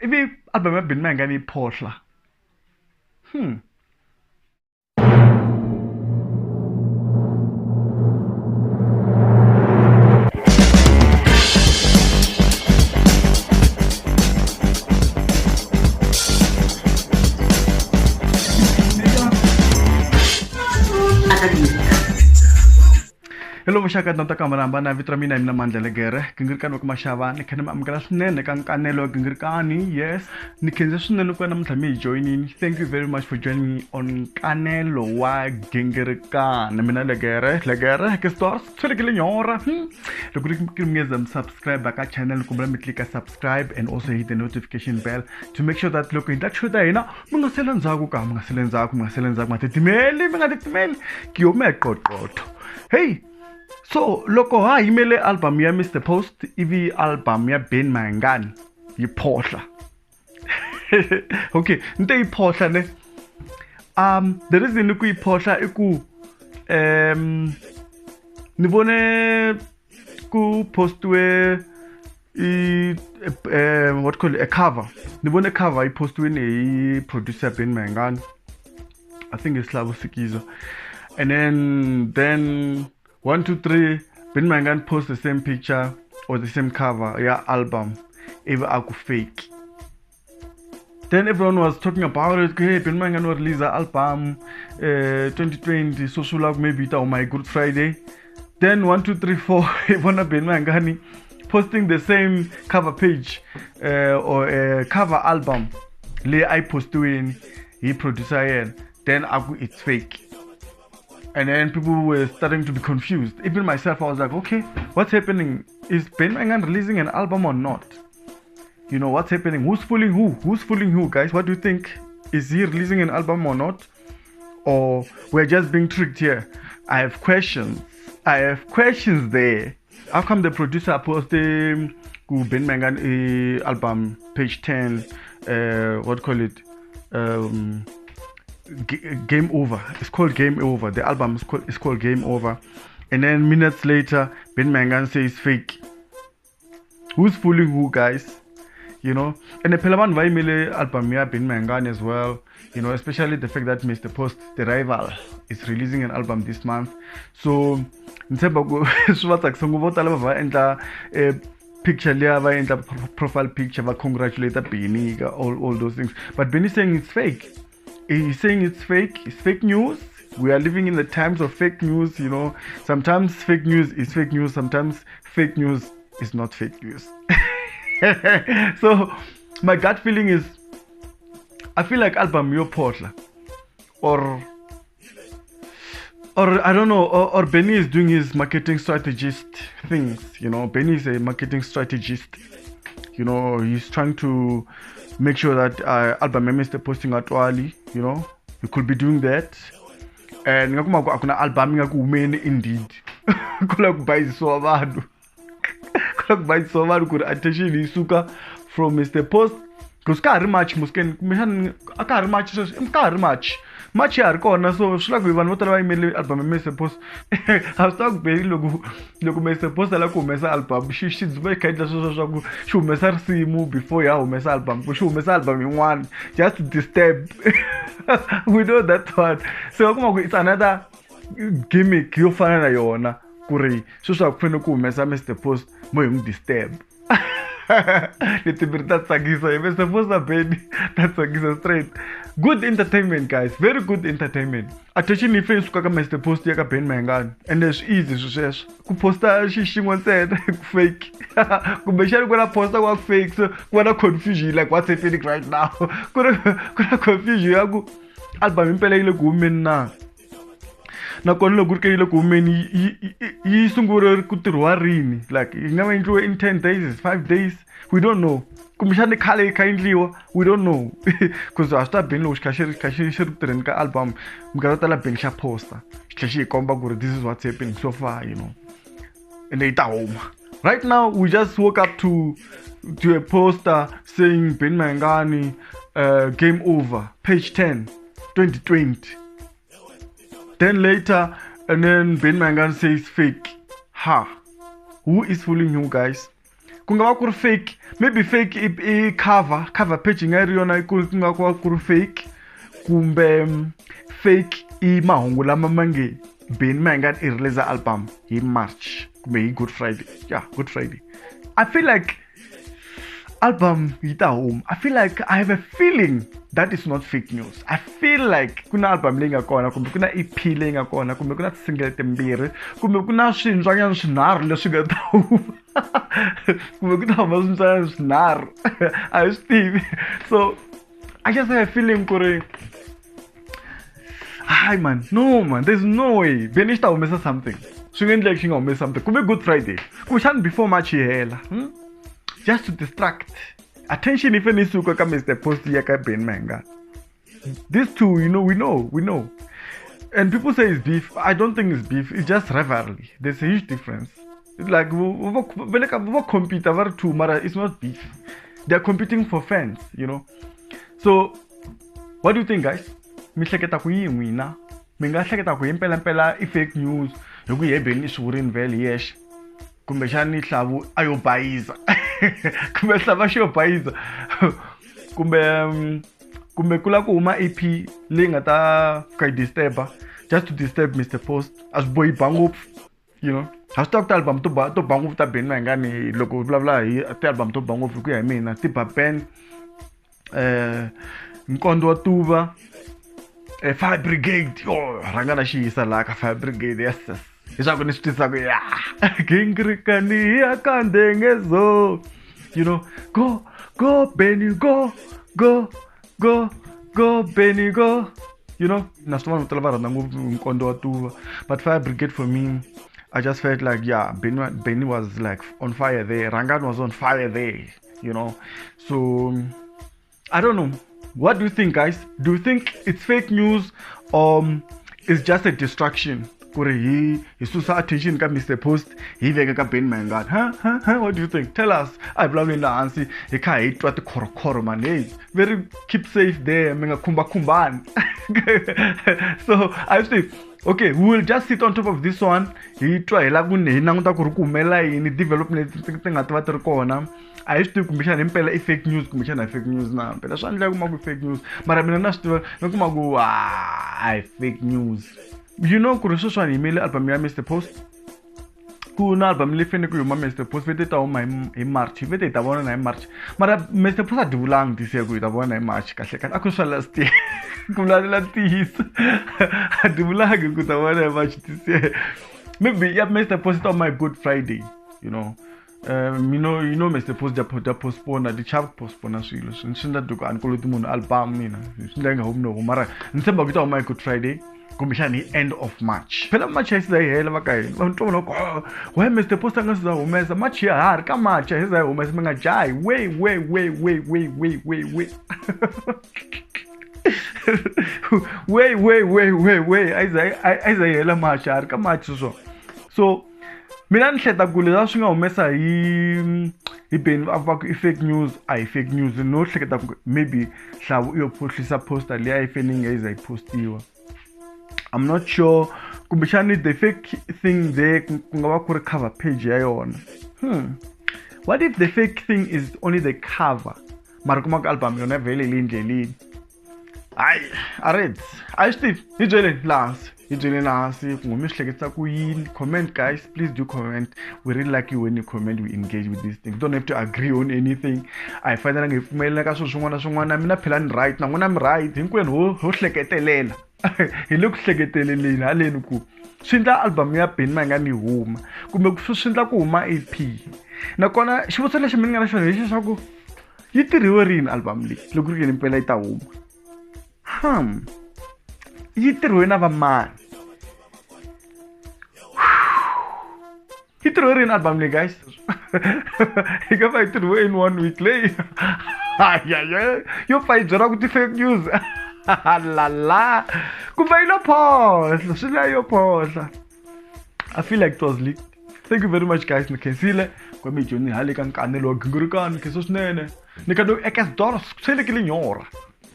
Ivi album ya Benny Mayengani yi phohla. Hello vuxaka ta ka hambanahambana, vito ra mina hi mina Mandla Legere, Gingirikani wa ka Maxava. Ni kha ni mi amukela swinene ka nkanelo wa Gingirikani. Yes, ni khense swinene ku va namuntlha mi hi joyinini. Thank you very much for joining me on nkanelo wa Gingirikani. Mina Legere, Legere ke stars tshwerekile nyora. Loko ri ki mi nge za mi subscribe ka channel, kombela mi klika subscribe and also hit the notification bell to make sure that loko hi ta show ta hina mi nga sele ndzhaku ka mi nga sele ndzhaku, mi nga sele ndzhaku, mi nga titimeli, mi nga titimeli, ki yo meqoqotho. Hey, so loko ha yimele album ya Mr Post, ivi album ya Benny Mayengani yi phohla. Okay, ni te yi phohla ne. The reason ku yi phohla i ku ni vone ku postiwe i what call it, a cover. Ni vone cover yi postiwini hi producer Benny Mayengani. I think it's Slavo Sikiza. And then 1 2 3 Benny Mayengani post the same picture or the same cover ya album ivi a ku fake. Then everyone was talking about it. Hey, Benny Mayengani release album 2020, so so like maybe it on my Good Friday. Then 1 2 3 4 vona Benny Mayengani posting the same cover page or cover album leyi a yi postiwini hi producer yena. Then aku it's fake. And then people were starting to be confused. Even myself, I was like, okay, what's happening? Is Benny Mayengani releasing an album or not? You know, what's happening? Who's fooling who? Who's fooling who, guys? What do you think? Is he releasing an album or not? Or we're just being tricked here? I have questions. I have questions there. How come the producer posted Benny Mayengani album page 10, what call it? Game Over. It's called Game Over. The album is called Game Over. And then minutes later, Benny Mayengani says fake. Who's fooling who, guys? You know, and the phela vanhu va yimele album ya Benny Mayengani as well. You know, especially the fact that Mr Post, the rival, is releasing an album this month. So ni tshemba ku swi va tsakisa ngopfu. Vo tala va va endla picture liya, va endla profile picture, va congratulate Benny, all those things. But Benny saying it's fake. He's saying it's fake. It's fake news. We are living in the times of fake news, you know. Sometimes fake news is fake news. Sometimes fake news is not fake news. So my gut feeling is, I feel like album yo phohla, or I don't know, or Benny is doing his marketing strategist things. You know, Benny is a marketing strategist. You know, he's trying to make sure that album Mr posting atwali, you know, he could be doing that. And nga kuma ku akuna album nga ku humeni indeed. Kula ku bayisiwa vanhu. Kula ku bayisiwa vanhu ku ri attention yi suka from Mr Post. Because ka ha ri March, muskeni, kumbexana a ka ha ri March sweswi, ka ha ri March. March ya ha ri kona, so swi lava ku vanhu vo tala va yimele album ya Mr Post. A swi tiva ku Benny loko Mr Post a lava ku humesa album, xi dzuma xi kha endla sweswo swa ku xi humesa risimu before ya humesa album, ku xi humesa album yin'wana just to disturb. We know that one. So va kuma ku it's another gimmick yo fana na yona ku ri sweswi a ku fanele ku humesa Mr Post mo hi n'wi disturb. Letimbirhi ta tsakisa hi Mr Post na Benny, ta tsakisa straight. Good entertainment, guys, very good entertainment. Attention yi fanele suka ka Mr Post ya ka Benny Mayengani, and swi easy swi sweswo ku posta xi xin'we ntsena ku fake, kumbexana ku na posta ku fake, so ku va na confusion like what's happening right now. Ku na confusion ya ku album himpela yi le ku humeni na, nakona loko ri ke yi le ku humeni yi sungure ku tirhiwa rini, like yi nga va endliwe in 10 days, 5 days, we don't know. Kumbexana khale yi kha yi endliwa, we don't know. Because a swi ta Benny loko xi kha xi ri kha xi ri ku tirheni ka album, minkarhi yo tala Benny xa posta xi tlhela xi hi komba ku ri this is what's happening so far, you know, and yi ta huma. Right now we just woke up to a poster saying Benny Mayengani, Game Over, page 10, 2020. Then later, and then Benny Mayengani says fake. Ha! Who is fooling you, guys? Ku nga va ku ri fake, maybe fake i cover page yi nga ri yona ku nga va ku ri fake, kumbe fake i mahungu lama ma nge Benny Mayengani i release album hi March kumbe hi Good Friday. Yeah, Good Friday. I feel like album yi ta huma. I feel like I have a feeling that is not fake news. I feel like ku na album leyi nga kona, kumbe ku na EP leyi nga kona, kumbe ku na ti-single timbirhi, kumbe ku na swintswanyana swinharhu leswi nga ta huma. Kumbe ku ta huma swintswanyana swinharhu. A hi swi tivi. So I just have a feeling ku ri hi man, no man, there's no way Benny xi ta humesa something. Swi nga endleki xi nga humesi something. Kumbe Good Friday, kumbexani before March yi hela, Just to distract attention yi fanele yi suka ka Mr Post ya ka Benny Mayengani. These two, you know, we know. And people say it's beef. I don't think it's beef. It's just rivalry. There's a huge difference. It's like va compete va ri two, mara it's not beef. They're competing for fans, you know. So what do you think, guys? Mi hleketa ku yini n'wina? Mi nga hleketa ku hi mpelampela i fake news hi ku hi Benny i swi vurini vhele hi yexe, kumbexani Hlavu a yo bayiza. Kumbe Hlavu a xi yo bayiza. Kumbe ku lava ku huma EP leyi nga ta fika yi disturb-a, just to disturb Mr Post. A swi bohi ba ngopfu, you know. Ha swi tiva ku ti-album to ba ngopfu ta Benny Mayengani, loko u vulavula hi ti-album to ba ngopfu hi ku ya hi mina, ti ba Ben, Nkondo wa Tuva, Fire Brigade. Yo, rhanga na xiyisa laha ka Fire Brigade, yes, yes. Leswaku ni swi twisisa ku ya gingirikani ya ka ndengezo, you know, go go Benny, go go go go Benny go, you know. Na swi vanhu vo tala va rhandza ngopfu Nkondo wa Tuva, but Fire Brigade for me, I just felt like, yeah, Benny was like on fire there. Rangan was on fire there, you know. So I don't know. What do you think, guys? Do you think it's fake news or it's just a distraction? Kuri hi susa attention ka Mr Post, hi veka ka Benny Mayengani. Huh? What do you think? Tell us. A hi vulavuleni laha hansi, hi kha hi twa tikhorokhoro, man. Hey, very keep safe there, mi nga khumbakhumbani. So I think, okay, we will just sit on top of this one. Hi twa hi lava ku hi languta ku ri ku humelela yini, development leti ti nga ta va ti ri kona. A hi swi tivi kumbexana himpela i fake news, kumbexana i fake news na. Phela swa endleka kuma ku fake news, mara mina na swi tiva ni kuma ku a hi fake news. You know ku ri sweswiwani hi yimele album ya Mr Post. Ku na album leyi faneleke ku huma Mr Post, vete ta huma hi March, vete hi ta vona na hi March. Mara Mr Post a dyi vulangi this year ku hi ta vona hi March, kahle kahle a ku swa last year. Ku vulavula ntiyiso, a dyi vulangi ku ta vona hi March this year. Maybe ya Mr Post ta huma hi Good Friday, you know. You know Mr Post da postpone, di chava ku postpone swilo swi endla ku a ni koloti munhu album mina, swi endla yi nga humi no huma. Mara ni tshemba ku ta huma hi Good Friday, kumbexani hi end of March. Phela March a yi za yi hela va ka hina, vanhu twa vona ku, oh, why Mr Post a nga se za humesa March ya ha ri ka March, a yi za yi humesa, mi nga jahi. Wey, wey, wey, wey, wey, wey, wey, wey. Wey, wey, wey, wey, wey. A yi za yi hela March, ha ri ka March sweswo. So mina ni hleketa ku leswi swi nga humesa hi Benny va ku i fake news, a hi fake news. No hleketa ku maybe Hlavu i yo phohlisa poster leyi a yi fanele yi nga yi za yi postiwa. I'm not sure. Kumbexani the fake thing there ku nga va ku ri cover page ya yona. What if the fake thing is only the cover? Mara kuma ku album yona vhele yi le ndleleni. Hayi, a ri a swi tivi. Hi byeleni laha hansi, hi byeleni laha hansi ku mi swi hleketisa ku yini. Comment, guys, please do comment. We really like you when you comment, we engage with these things. You don't have to agree on anything. A hi fanelanga hi pfumelela ka swilo swin'wana na swin'wana. Mina phela ni right, na n'wina mi right. Hinkwenu ho hleketelela. Hi le ku hleketeleleni haleni ku swi endla album ya Benny Mayengani yi huma, kumbe swi endla ku huma EP. Nakona xivutiso lexi mi nga na xona hi xexaku yi tirhiwe rini album leyi loko ri yini mpela yi ta huma? Yi tirhiwe na vamani? Yi tirhiwe rini album leyi, guys? Yi nga va yi tirhiwe in 1 week leyi. Ayaya, yo pfa yi byela ku ti fake news. La la. Kumbe yi lo phohla, swi la yo phohla. I feel like it was leaked. Thank you very much, guys. Ni khensile ku mi joyinile hale ka nkanelo wa gingirikani. Khensa swinene. Ni kha no eka Dora swi lenyora.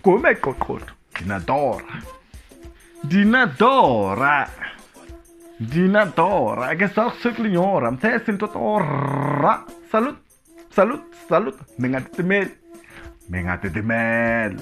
Ku hume qoqoto. Dinadora. Dinadora. Dinadora. Eka Dora swi lenyora. Mthese ntotora. Salute. Salute, salute. Mi nga titimeli. Mi nga titimeli.